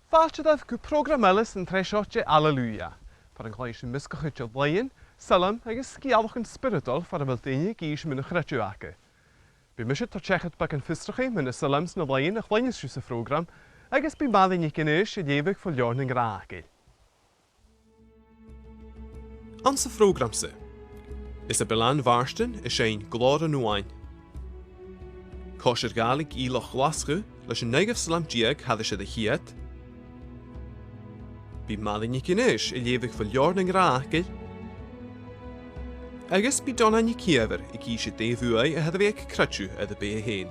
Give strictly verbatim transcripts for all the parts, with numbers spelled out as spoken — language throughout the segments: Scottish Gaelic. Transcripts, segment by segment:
Fàilte dhuibh gu prògram eile san t-sreath seo de Alleluia, far an cluinnidh sinn measgachadh de laoidhean, sailm agus sgeulachdan spioradail far a bheil daoine ag innse mun a' chreideamh aca. Bidh mise a' toirt seachad beagan fiosrachaidh mu na sailm 's na laoidhean a chluinneas sibh sa phrògram, agus bidh Màiri NicAonghais a' leughadh bho leabhar nan Gràdhaichean. Anns a' phrògram-sa, Isabel Ann Mhàrtainn a' seinn Glòir an Uain. Còisir Ghàidhlig Ìleach Ghlaschu leis an naoidheamh salm deug thairis air a' cheud. Bidh Màiri NicAonghais a' leughadh bho leabhar nan Gràdhaichean. Agus bidh Donna NicÌomhair ag innse dè bhuaidh a tha a bhith aig creideamh air a beatha fhèin.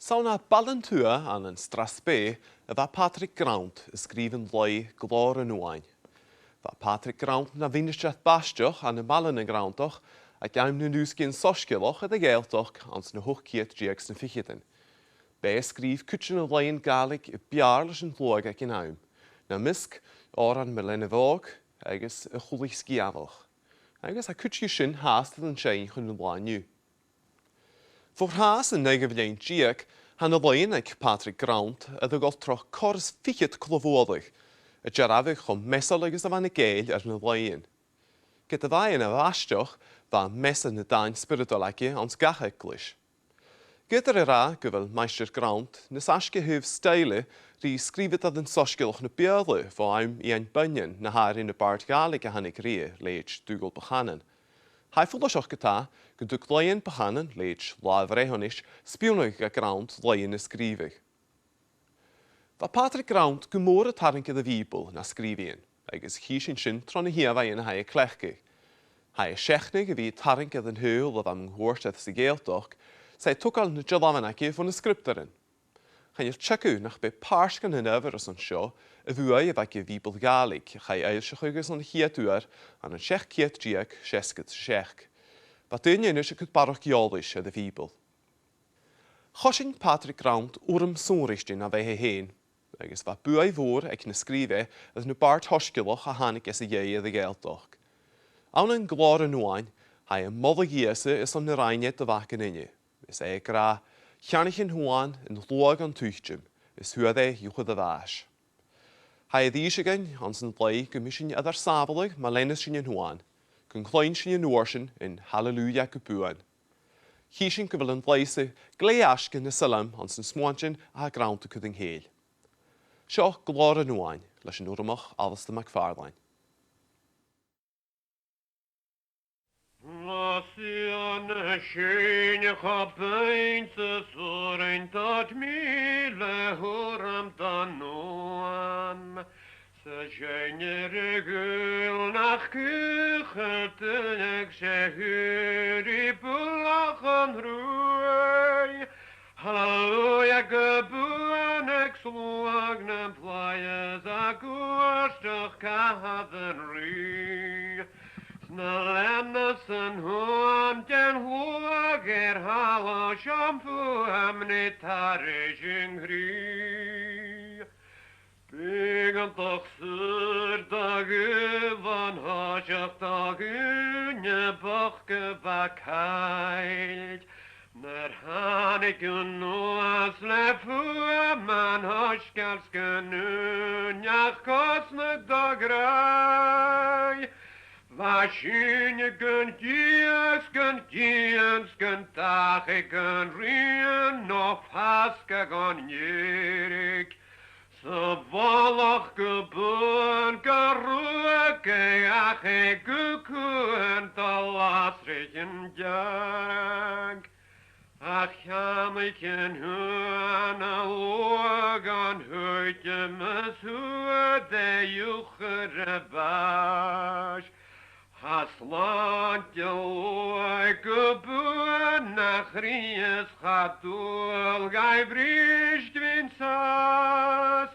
Is ann à Baile an Tuath ann an Strathspey a bha Pàdraig Grant a' sgrìobhadh an laoidh Glòir an Uain. Bha Pàdraig Grant na mhinistear baisteach ann am baile nan Grantach aig àm nan Dùisgeadhan Soisgeulach air a' Ghàidhealtachd anns na h-ochd ceud deug 's na ficheadan. B' e a sgrìobh cuid de na laoidhean Gàidhlig a b' fheàrr leis an t-sluagh aig an àm, nam measg Òran mo Leanabh Òg agus A' Chuileach Sgiamhail. Agus tha cuid dhiubh sin fhathast air an seinn chun an latha an-diugh. Bho thràth san naoidheamh linn deug, tha na laoidhean aig Pàdraig Grant air a dhol tro chorr is fichead clò-bhualadh, a' dearbhadh cho measail agus a bha na Gàidheil air na laoidhean. Ged a bha e na bhaisteach, bha meas na dàn spioradail aige anns gach eaglais. Ged a ràdh gu bheil Maighstir Grant nas fhaisge a thaobh stoidhle ri sgrìobhadairean soisgeulach na Beurla bho àm Iain Bunyan na tha ri na bàird Ghàidhlig a thàinig rithe, leithid Dùghall Bùchanan. Tha e follaiseach ge-tà gun tug laoidhean Bùchanan, leithid Là a' Bhreithinnich, spionnadh do Ghrant laoidhean a sgrìobhadh. Bha Pàdraig Grant gu mòr a' tarraing air a' Bhìoball na sgrìobhadh ann, agus chì sinn sin tro na h-ìomhaighean a tha e a' cleachdadh. Tha e a' seachnadh a bhith a' tarraing air an t-saoghal a bha mun cuairt air sa Ghàidhealtachd, 's e a' togail na dealbhan aige bho na sgriobtairean. Chan eil teagamh nach bi pàirt dhen adhbhar airson seo a' bhuaidh a bh' aig a' Bhìoball Ghàidhlig a chaidh fhoillseachadh airson a' chiad uair ann an seachd ceud deug seasgad 's a seachd. Bha daoine a-nis a' cur barrachd eòlais air a' Bhìoball. Choisinn Pàdraig Grant urram sònraichte na bheatha fhèin, agus bha buaidh mhòr aig na sgrìobh e air na bàird shoisgeulach a thàinig às a dhèidh air a' Ghàidhealtachd. Ann an Glòir an Fhuain, tha e a' moladh Ìosa airson na rinn e do Mhac an Duine, is e ag ràdh, "Cheannaich an t-Suain an t-sluagh an tuiteam, is fhuair e iuchair a' bhàis." Tha e a' dìochuimhneachadh anns an laoidh gum bi sinn air ar sàbhaladh ma leanas sinn an t-Suain, gun cluinn sinn an uair sin an Hallelujah gu buan. Chì sinn gu bheil an laoidh-sa glè fhaisg air na sailm anns na smuaintean a tha Grant a' cur an cèill. Seo Glòir an Fhuain leis an Urramach Alasdair MacPhàrlain. Las Sion a' seinn cho beanntan 's urrainn dod mhìle urram don fhuan. 'S a' seinn air a ghaol nach cuchaill duine 's e a' shuidhe ri buileach an t-sruth. Hallelujah gu buan aig sluagh nam plèidh 's a' chuairteachd gach aon rìgh. 'S na leanas an t-Suain den t-sluagh air thalamh, seo am fuaim nì tarraing an cridhe. Bidh an t-Seann Saor do dh'aoibh, an toiseach do dhuine bochd a bha caillte. Nuair thàinig thu a-nuas le fuaim an t-soisgeil 's gun ùine a chosnadh do ghràidh, bha sinne gun dìon 's gun dìon 's gun dachaigh gun rian no fasgadh on èirigh. 'S a' mholadh gu buan gun ruaig e ach e gu cuan do lasraich an dearg. Ach cheannaich an t-Suain an t-sluagh on tuiteam is fhuair e iuchair a' bhàis. Tha slàinte an t-sluaigh gu buan na chridhe 's cha dual dhaibh bhrist bhon sàs.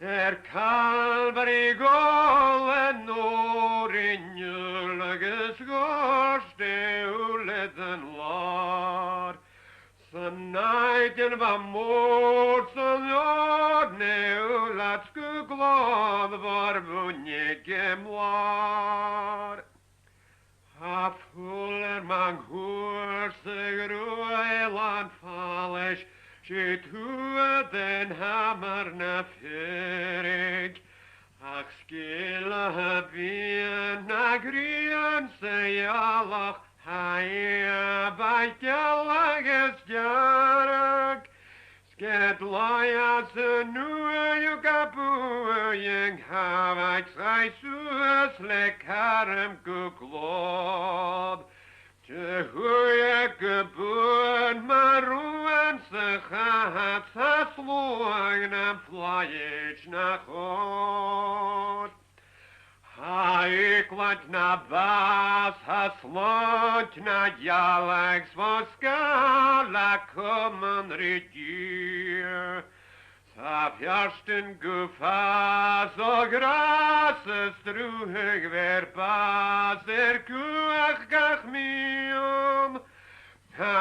Air Calvary dh'òl e an uair an-diugh agus dhòirt e uile den làr. San aifreann bha mòr san leòr, na ùmhlachd gu glòir bhor mhuin aig a' mhlàr. Tha fuil air mo chùrsa, gruaidh làn fàlais, 's e tuath den hamar na fìrinn. Ach sgil a bhith na ghrian sa ghealach, tha e a' bhith geal agus dearg. 'S ged laigh às an uaigh gu buaidh an chabhaig, 's chaidh suas le caram gu glòir. Tha e gu buan mar uan sa chathad, 's a sluagh nam plèidh na chòir. Tha eaglais na bàs, tha slàinte na ghealach, 's bho sgàil a' comann ri Dia. Tha feartan gu fàs o ghràs is drùdhadh air bàs air cumhachd gach miann. Tha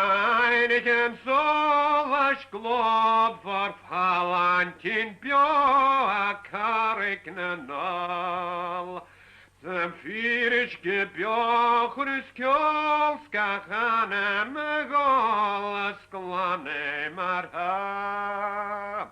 aithnichean sòlais glòir bhor phàlantinn beò a' carraigeadh nan àl. Sa fìrist gu beothach is ceòl 's gach anam a' dol as glan e mar-thà.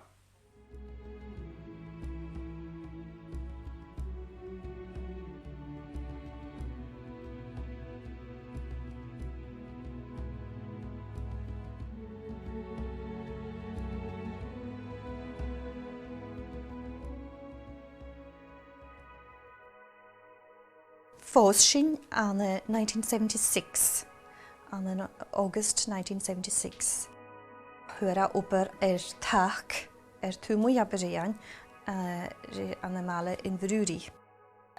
Phòs sinn ann an nineteen seventy-six, ann an August nineteen seventy-six. Fhuair e obair air tac air taobh a-muigh Obar Dheathain, eh, ri, ann am baile Inbhir Ruairidh.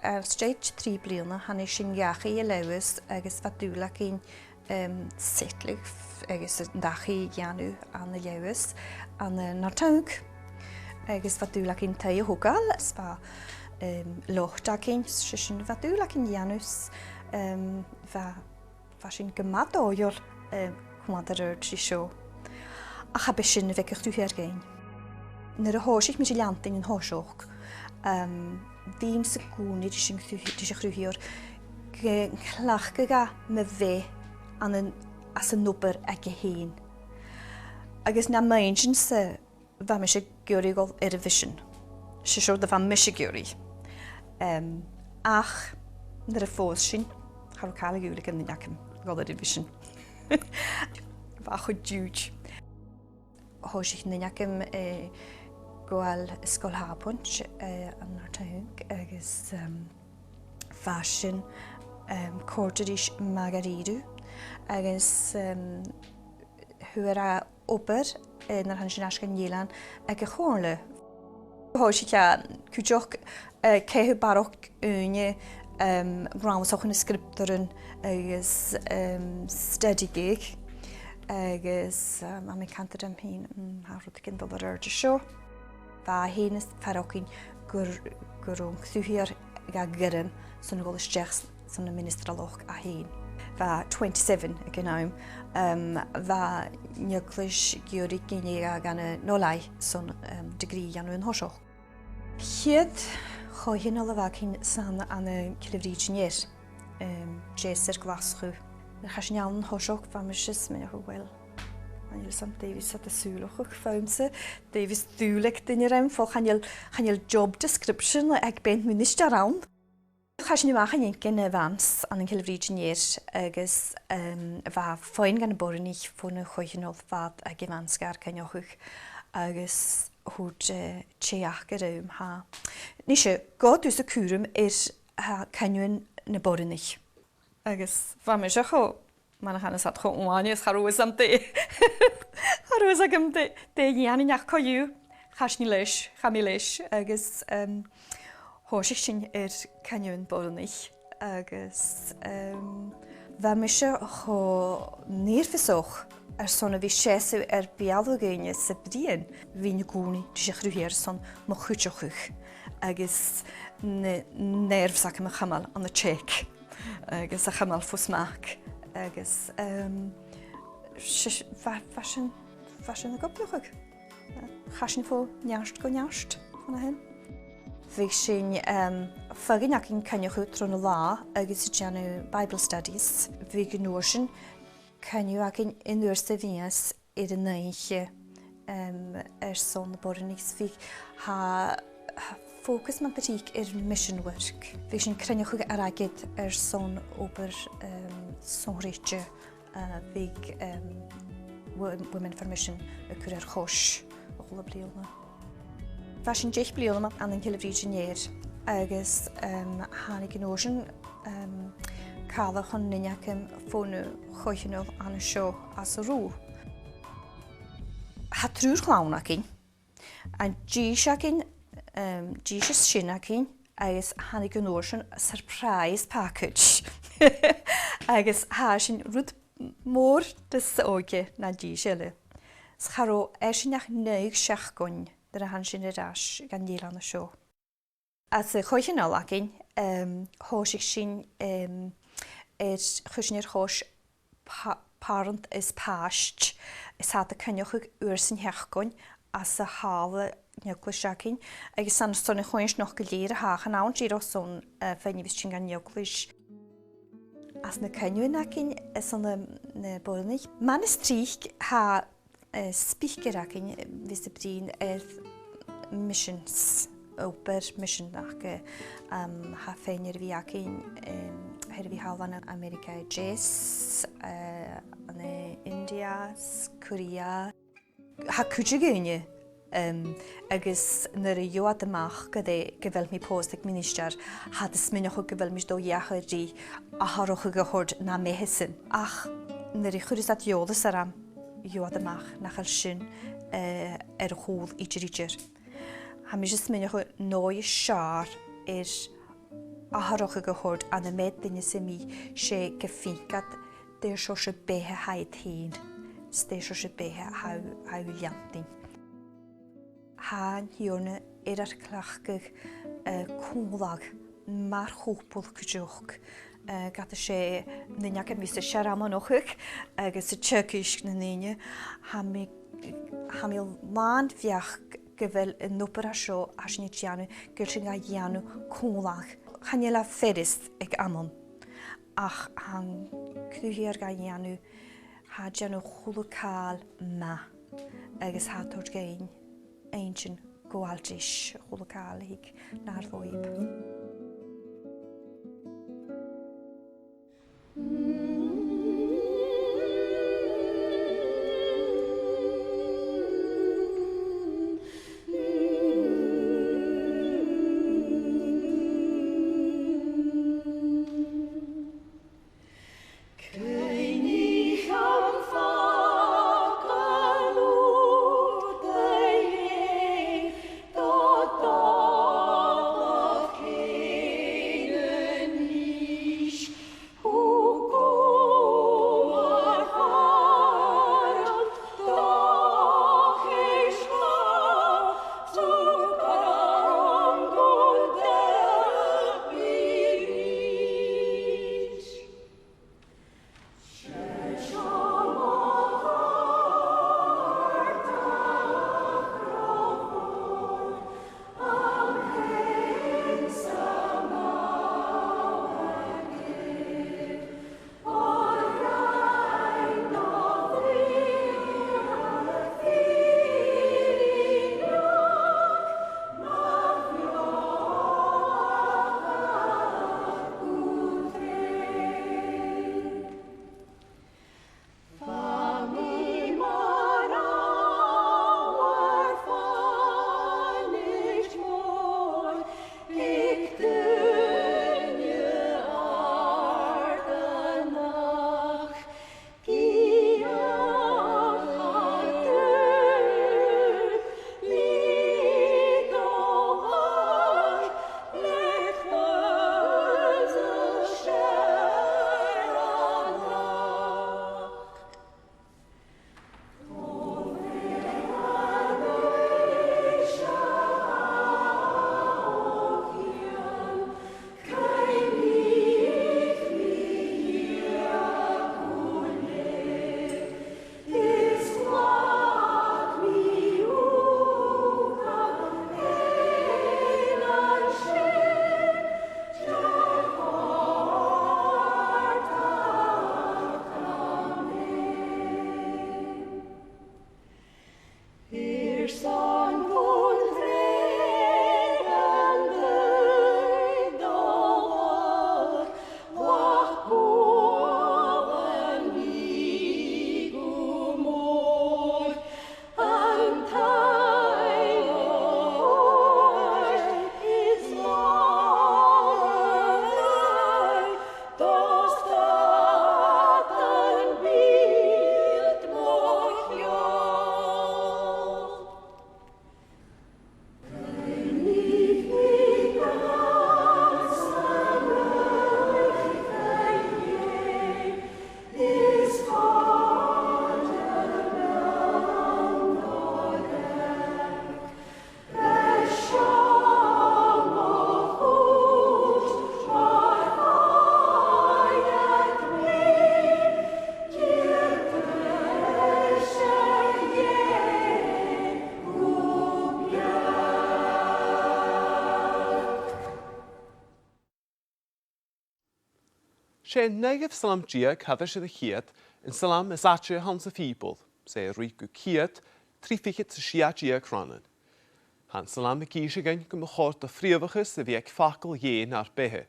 Às dèidh trì bliadhna, thàinig sinn dhachaigh a Leòdhas agus bha dùil againn, em, settleadh agus an dachaigh a dhèanamh ann an Leòdhas, ann an, ann an Àird Thing. Agus bha dùil againn taigh a thogail, is bha, em, lot againn, 's e sin a bha dùil againn a dhèanamh, is, em, bha, bha sinn gu math dòigheil, em, a' coimhead air adhart ri seo. Ach cha b' e sin a bh' aig a' chruthaichear againn. Nuair a thòisich mise a' leantainn an toiseach, em, bha mi 's an còmhnaidh ris an chruthaich-, ris a' chruthaich-, gun cleachdadh e mo bheatha ann an, anns an obair aige fhèin. Agus nam inntinn-sa, bha mise ag iarraidh a dhol air a' mhisean. 'S e seo a bha mise ag iarraidh. Em, ach nuair a phòs sinn, cha robh càil a dh'fhios aig an duine agam a dhol air a' mhisean. Bha e cho diùid. Thòisich an duine agam, eh, a' gabhail Sgoil Shàbhailteachd, eh, ann an Àird Thing, agus, em, bha sin, em, a' còrdadh ris math dha-rìribh, agus, em, fhuair e obair, eh, nuair a thàinig sinn air ais dhan eilean aig a' chomhairle. Thòisich e cuideachd, eh, caitheamh barrachd ùine, em, rannsachadh na sgriobtairean agus, em, study gig, agus, em, tha mi a' cantainn rium fhìn, mm, tha rudeigin a' dol air adhart an seo. Bha e fhèin is faireachdainn gur, gun robh an cruthaichear dha ghairm son a dhol a-steach son na ministrealachd e fhèin. Bha e twenty-seven aig an àm, em, bha an eaglais ag iarraidh gin dha na h-oilthigh son, em, degree a dhèanamh an toiseach. A' chiad cho-thighinn a bh' againn 's ann ann an Cille Bhrìghde an Ear, em, deas air Glaschu. Nuair a chaidh sinn ann an toiseach, bha mise is mi, oh, well, chan eil fhios agam dè bhios iad a' sùileachadh fodhamsa, dè bhios dùil aig duine rium, fo, chan eil, chan eil job description aig bean mhinisteir ann. Chaidh sinn a-mach an sin gu na Vans ann an Cille Bhrìghde an Ear agus, em, bha feadhainn dha na boireannaich fo na co-thighinn a bh' aig a' Vans gar coinneachadh agus thuirt, eh, tè aca rium, tha, nise, gabh thusa cùram air, tha, coinneamhan na boireannaich. Agus bha mise cho, mar a chanas iad, cho uaine is cha robh fhios agam dè, cha robh fhios agam dè, dè dhèanainn ach co-dhiù, chaidh sinn leis, chaidh mi leis, agus, em, thòisich sinn air coinneamhan boireannaich, agus, em, bha mise cho nearbhasach airson a bhith a' seasamh air beulaibh dhaoine sa bhliadhna, bhithinn an-còmhnaidh ris a' chruthaich airson mo chuideachadh, agus na nerves agam a chumail ann an check. Agus a chumail fo smachd, agus, em, 's e, bha, bha sin, bha sin ag obrachadh. Chaidh sinn bho neart gu neart, an sin. Bhiodh sinn, em, feadhainn againn a' coinneachadh tron an latha agus a' dèanamh Bible studies. Bhiodh an uair sin coinneamh againn aon uair sa mhìos air an oidhche, em, airson na boireannaich. Bhiodh, tha, tha focus mun tric air mission work. Bhiodh sinn a' cruinneachadh airgead airson obair, em, sònraichte, eh, bhiodh, em, Wo-, Women for Mission a' cur air chois a h-uile bliadhna. Bha sinn deich bliadhna ann an Cille Bhrìghde an Ear, agus, em, thàinig an uair sin, em, càil chun an duine agam fo na co-thighinn ann an seo às an Rubha. Tha triùir chloinn againn, an dithis againn, em, dithis is sine againn, agus thàinig an uair sin surprise package. Agus tha sin rud mòr nas òige na dithis eile. 'S cha robh esan ach naoi seachdainean nuair a thàinig sinn air ais dhan eilean seo. Anns a' cho-thighinn againn, em, thòisich sinn, em, air, chuir sinn air chois pa-, pàrant is pàiste, is tha iad a' coinneachadh uair san t-seachdain anns a' halla an eaglais againn, agus 's ann airson a' choimhearsnachd gu lèir a tha, chan ann dìreach airson, eh, feadhainn a bhios tighinn dhan eaglais. Anns na coinneamhan againn, eh, 's ann na, na boireannaich. Mar as trice tha, eh, speaker againn, eh, bhios a' bruidhinn air missions, obair miseanachd, um, tha feadhainn air a bhith againn, um, air a bhith thall ann an Ameireagaidh a Deas, eh, ann an India, Korea. Tha cuid de dhaoine, em, agus nuair a gheibh iad a-mach gu, gu bheil mi pòsta aig ministear, tha iad a' smaoineachadh gu bheil mi a' dol a dh'atharrachadh a thoirt nam beatha-san. Ach nuair a chuireas iad eòlas orm, gheibh iad a-mach nach eil sin, eh, air a chùl idir idir. Tha mise a' smaoineachadh an dòigh as fheàrr air atharrachadh a thoirt ann am beatha duine sam bith, 's e gum faic iad dè seòrsa beatha a th' aca fhèin, 's dè seòrsa beatha a tha, a tha leantainn. Tha an Tighearna air ar cleachdadh, eh, còmhla mar chupall cuideachd, eh, ged a 's e an duine agam a bhios a' searmonachadh agus a' teagasg nan daoine, tha mi, tha mi làn bheachd gu bheil an obair a tha seo, a tha sinn a' dèanamh, gu bheil sinn ga dhèanamh còmhla. Chan eil e furasta aig amannan, ach tha an Cruthaighear ga dhèanamh, tha e a' dèanamh a h-uile càil math, agus tha e a' toirt dhuinn inntinn gu bheil e a' dèanamh a h-uile càil a thig nar lùib. 'S e an naoidheamh salm deug thar ais air a' cheud an salm as fhaide anns a' Bhìoball, 's e a' ruith gu ceud trì fichead 's a sia deug rannan. Tha an salm ag innse dhuinn gum bu chòir do phrìomhachas a bhith aig facal Dhè nar beatha,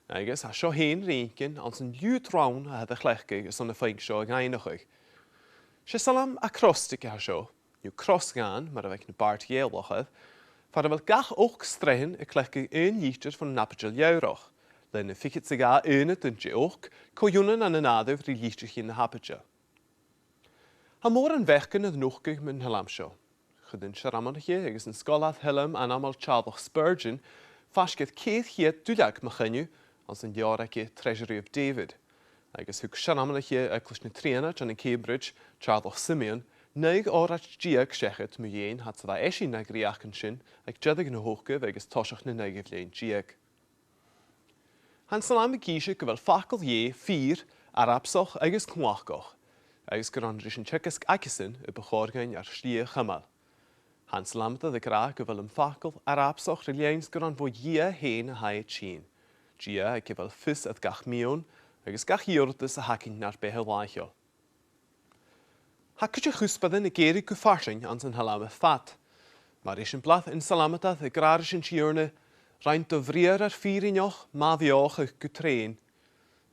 agus tha seo fhèin ri fhaicinn anns an liuthad rann a tha iad a' cleachdadh airson am puing seo a dh'fhaighneachd. 'S e salm acrostic a tha seo, no cros-dhàn, mar a bhiodh na bàird Ghàidhealach air, far a bheil gach ochd sreathan a' cleachdadh aon litir bhon aibidil leabhrach, le na fichead 's a dhà aonadain de ochd co-ionann ann an àireamh ri litrichean na h-aibidil. Tha mòran bheachdan air nochdadh mun t-salm seo. Chuir an searmonaiche agus an sgoilear Thoil Ainmeil Teàrlach Spurgeon faisg air ceithir cheud duilleag mu choinneamh anns an leabhar aige Treasury of David, agus thug searmonaiche Eaglais na Trianaid ann an Cambridge, Teàrlach Simeon, naoi òraid deug seachad mu dheidhinn fhad 's a bha esan na ghrìochan sin aig deireadh na h-ochdamh agus toiseach na naoidheamh linn deug. Tha an salm ag innse gu bheil facal Dhè fìor, earbsach agus cumhachdach, agus gur ann ris an teagasg aigesan a bu chòir dhuinn ar slighe a chumail. Tha an salmadair ag ràdh gu bheil am facal earbsach ri linn 's gur ann bho Dhia fhèin a tha e tighinn, Dia aig a bheil fios air gach miann agus gach iarrtas a th' againn nar beatha làitheil. Tha cuid de chuspairean ag èirigh gu farsaing anns an t-salm air fad. Mar eisimpleir, an salmadair ag ràdh ris an Tighearna, "Rinn do bhriathar fìrinneach ma bheothachadh gu treun,"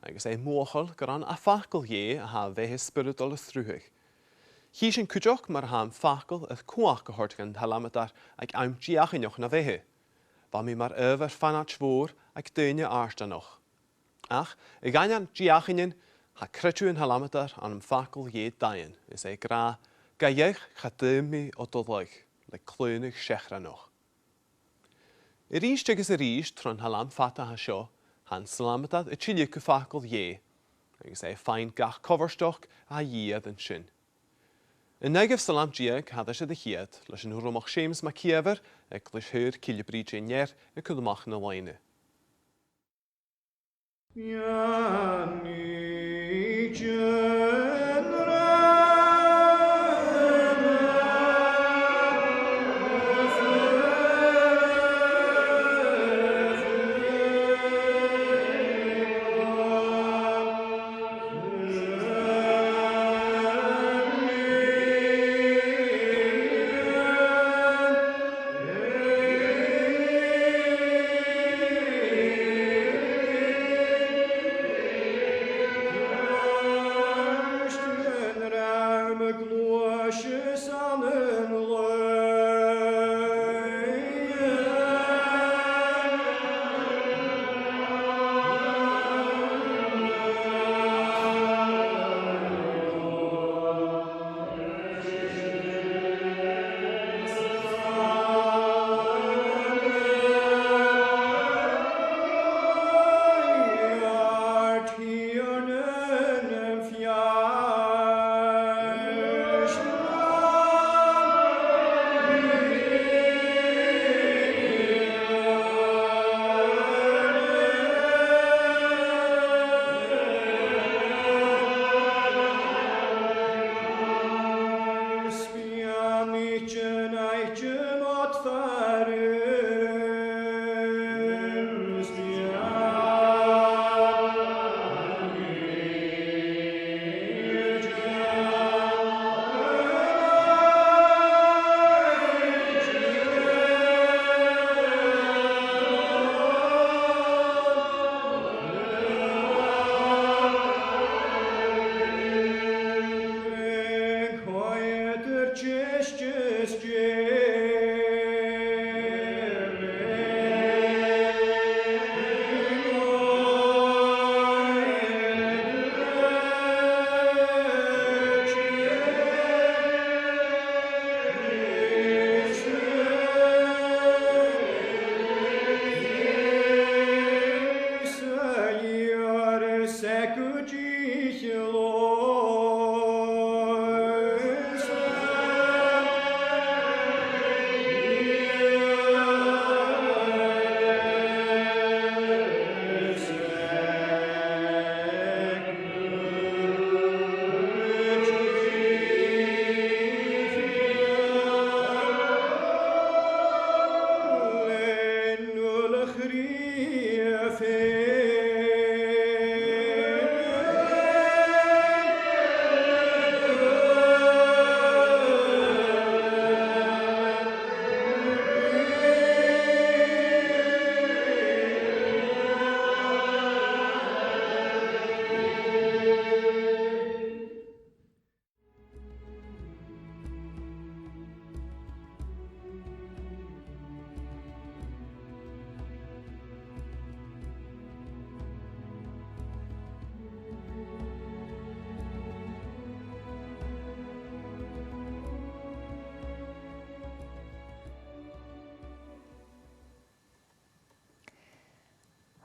agus e mothachail gur ann à facal Dhè a tha a' bheatha spioradail a' sruthadh. Chì sinn cuideachd mar a tha am facal air cumhachd a thoirt dhan t-salmadair aig àm dìochuimhneach na bheatha. "Bha mi mar adhbhar fanaid mhòir aig daoine àrdanach." Ach, a dh'aindeoin dìochuimhnean, tha creideamh an t-salmadair ann am facal Dhè daingeann, is e ag ràdh, "Ga dheich cha d' fhuair mi od lagh, le claonadh seachrach." A-rithist agus a-rithist, tron t-salm fada a tha seo, tha an salmadair a' tilleadh gu facal Dhè, agus e a' faighinn gach comhfhurtachd a tha dhìth air an sin. An naoidheamh salm deug thairis air a' cheud, leis an Urramach Seumas MacÌomhair, Eaglais Shaor Cille Bhrìghde an Ear, a' cur a-mach na loidhne.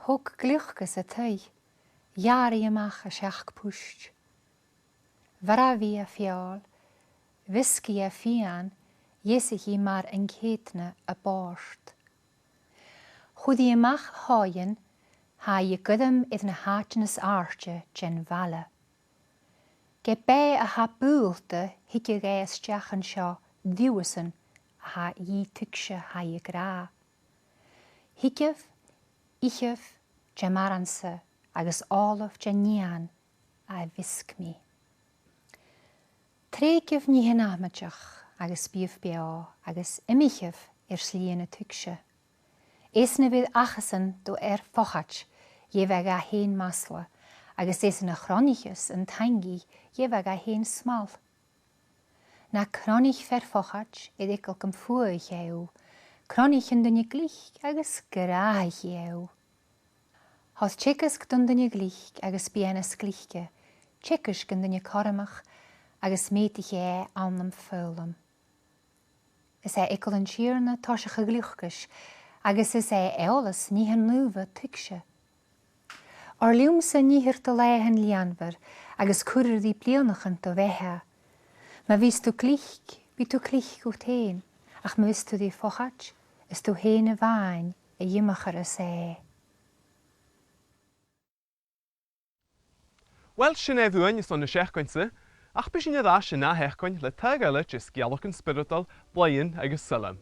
Thog Gliocas a taigh, gheàrr i a-mach a seachd puist. Bhreathnaich i air feòil, mheasgaich i fìon, dheasaich i mar an ceudna a bòrd. Chuir i a-mach a thòin, tha i a' gairm air na h-àitean as àirde den bhaile. Ge b' e a tha buailte, thigeadh e a-steach an seo, duine sam bith a tha a dhìth tuigse, tha i ag ràdh. Thigibh, ithibh de m' aran-sa agus òlaibh den eun a mheasg mi. Trèigeibh nithean amaideach agus bithibh beò agus imithibh air slighe na tuigse. Esan a bheir acasan do ar fochaid, gheibh e dha fhèin masla, agus esan a chronaicheas an taingean, gheibh e dha fhèin smal. Na cronaich fear fochaid air eagal gum fuathaicheadh e thu, cronaich an duine glic agus gràdhaicheadh e thu. Thoir teagasg don duine ghlic agus bidh e nas glice, teagasg an duine cothromach agus meudaichidh e ann am foghlam. Is e eagal an Tighearna toiseach a ghliocais, agus is e eòlas nithean naoimh tuigse. Òrlaidh leamsa nithean do làithean lìonmhor, agus cuiridh i bliadhnaichean do bheatha. Ma bhios tu glic, bidh tu glic dhut fhèin, ach ma bhios tu ri fochaid, is tu fhèin a-mhàin a dh'iomchair às e. Uill, sin e bhuainn airson na seachdain-sa, ach bidh sinn air ais an ath sheachdain le taghadh eile de sgeulachdan spioradail, blàthaichean agus sailm.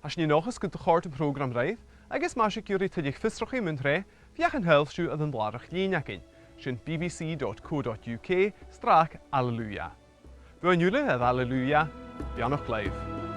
Tha sinn an dòchas gun do chòrd am prògram ribh, agus ma tha sibh ag iarraidh tuilleadh fiosrachaidh mun tro, feuch an toil sibh air an làrach-lìn againn, sin B B C dot co dot U K slash Alleluia. Bhuainn uile air Alleluia, beannachd leibh.